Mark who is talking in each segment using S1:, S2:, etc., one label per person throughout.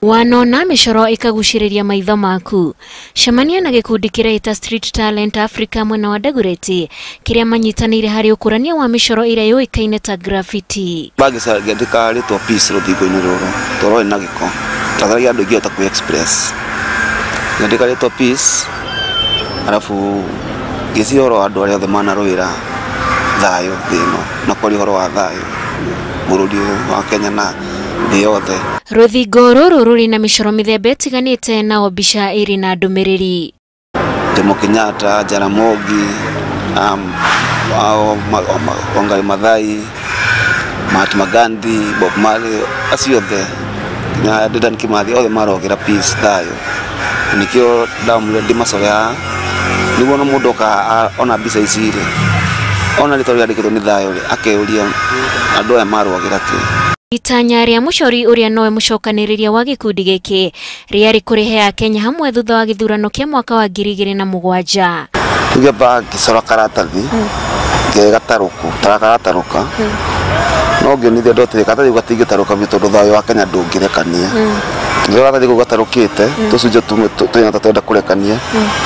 S1: Wanona mĩcoro ĩkagucĩrĩria maitho maku. Cemania na gĩkundi kĩreĩta Street Talent Africa mwena wa Dagoretti kĩrĩa manyitanĩire harĩ ũkũrania wa mĩcoro ĩrĩa yũĩkaine ta graffiti.
S2: Ngĩandĩka rĩtwa peace rũthingo-inĩ rũrũ tondũ rwarĩ na gĩko, ndageragia andũ ingĩhota kwĩ express. Ngĩandĩka rĩtwa peace arabu ngĩciria ũhoro wa andũ arĩa othe manarũĩra thayũ thĩ ĩno na kwaria ũhoro wa thayũ bũrũri ũyũ wa Kenya na thĩ yothe.
S1: Rũthingo rũrũ rũrĩ na mĩcoro mĩthemba ĩtiganĩte na o mbica ĩrĩ na ndũmĩrĩri.
S2: Jomo Kenyatta, Jaramogi, Wangari Maathai, Mahatma Gandhi, Bob Marley, acio othe nginya Dedan Kimathi othe marogera peace thayũ. Nĩkĩo ndamũrire ndĩmacore haha nĩguo ona mũndũ oka ona mbica ici rĩ, ona rĩtwa rĩandĩkĩtwo nĩ thayũ rĩ, akeyũria andũ aya marũagĩra kĩ.
S1: Itanya rĩa mũcori ũrĩa nowe mũcokanĩrĩria wa gĩkundi gĩkĩ rĩarĩ kũrehe Akenya hamwe thutha wa gĩthurano kĩa mwaka wa 2007.
S2: Ngĩamba ngĩcora karatathi gĩgatarũku karataruka no ngĩonithia andũ atĩrĩ karatathi kau gatingĩtarũka biũ tondũ thayũ wa Kenya ndũngĩrekania. Ngĩrora karatathi kau gatarũkĩte tũcunjĩ tumwe twĩna ta twenda kũrekania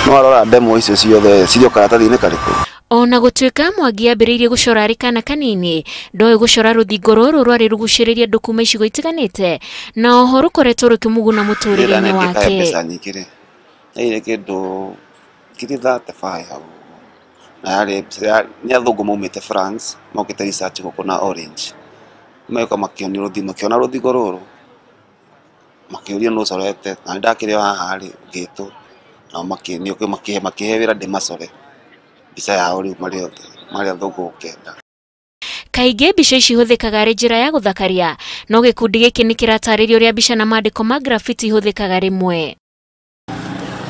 S2: no warora ndemwa icio ciothe cirĩ o karatathi-inĩ karĩkũ.
S1: Ona gũtuĩka Mwangi ambĩrĩirie gũcora arĩ kana kanini, ndoĩ gũcora rũthingo rũrũ rwarĩ rũgucĩrĩria andũ kuma icigo itiganĩte na oho rũkoretwo rũkĩmũguna mũtũrĩre-inĩ wake.
S2: Mbeca nyingĩ rĩ, yaire kĩndũ 35,000 hau na yarĩ nĩ athũngũ maumĩte France mokĩte research gũkũ na Orange magĩũka makĩonio rũthingo makĩona rũthingo rũrũ makĩũrio nũ ũcorete na nĩ ndakĩrĩ o haha rĩ ngĩtwo nao makĩhe wĩra ndĩmacore mbica yao rĩu marĩ othe marĩ athũngũ kenda.
S1: Kaingĩ mbica ici ihũthĩkaga arĩ njĩra ya gũthakaria, no gĩkundi gĩkĩ nĩ kĩratarĩria ũrĩa mbica na maandĩko ma graffiti ihũthĩkaga rĩmwe.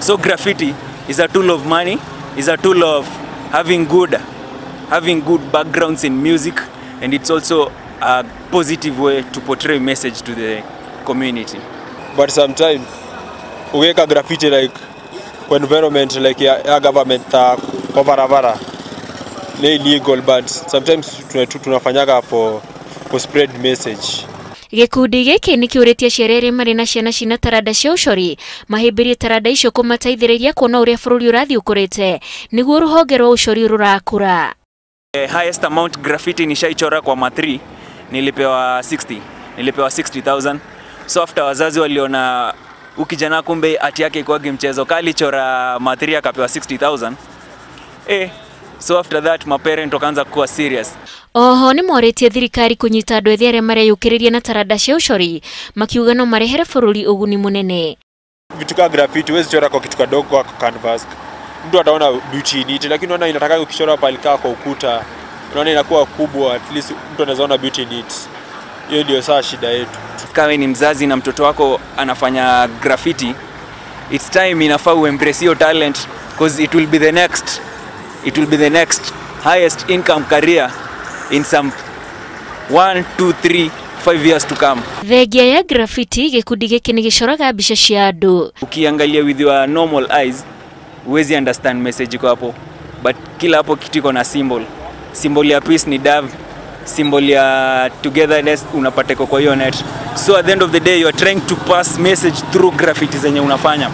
S3: So graffiti is a tool of money, is a tool of having good backgrounds in music, and it's also a positive way to portray message to the community.
S4: But sometimes ukiweka graffiti like kwa environment like ya government kwa barabara ni illegal, but sometimes tunafanyaga for spread message.
S1: Gĩkundi gĩkĩ nĩ kĩũrĩtie aciari arĩa marĩ na ciana cina taranda cia ũcori mahĩmbĩrie taranda icio kũmateithĩrĩria kuona ũrĩa bũrũri ũrathiĩ ũkũrĩte nĩguo rũhonge rwa ũcori rũrakũra.
S3: The highest amount graffiti nishaichora kwa ma3 nilipewa 60, nilipewa 60,000. So after wazazi waliona ukijana kumbe ati yake ikuwagi mchezo kali chora ma3 akapewa 60,000. So after that my parent wakaanza kuwa serious.
S1: Oho nĩ morĩtie thirikari kũnyita andũ ethĩ arĩa mareyũkĩrĩria na taranda cia ũcori makiuga no marehere bũrũri ũguni mũnene.
S4: Vitu kama graffiti huwezi chora kwa kitu kadogo kwa canvas. Mtu ataona beauty in it, lakini unaona inataka ukichora pale kwa ukuta unaona inakuwa kubwa, at least mtu anaweza ona beauty in it. Hiyo ndio saa shida yetu.
S3: Kama ni mzazi na mtoto wako anafanya graffiti, it's time inafaa uembrace your talent because it will be the next, it will be the next highest income career in some 1, 2, 3, 5 years to come.
S1: Thengia ya graffiti gĩkundi gĩkĩ nĩ gĩcoraga mbica cia andũ.
S3: Ukiangalia with your normal eyes huwezi understand message iko hapo, but kila hapo kitu iko na symbol. Symbol ya peace ni dove, symbol ya togetherness unapata iko kwa hiyo net. So at the end of the day you are trying to pass message through graffiti zenye unafanya.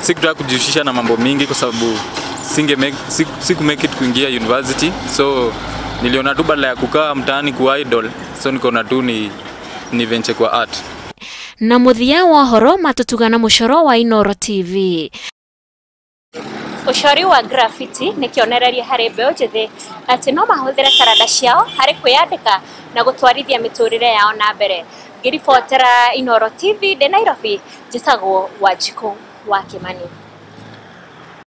S5: Sikutaka kujihusisha na mambo mingi kwa sababu siku make it kuingia university, so niliona tu badala ya kukaa mtaani ku idol, so nikaona tu ni venture kwa art.
S1: Na mũthia wa ũhoro matutuga na mũcoro wa Inooro TV. Ũcori wa graffiti nĩ kĩonereria harĩ mbeũ njĩthĩ atĩ no mahũthĩre taranda ciao harĩ kwĩyandĩka na gũtwarithia mĩtũrĩre yao na mbere. Ngĩribotera Inooro TV ndĩ Nairobi, njĩtagwo Wanjikũ wa Kimani.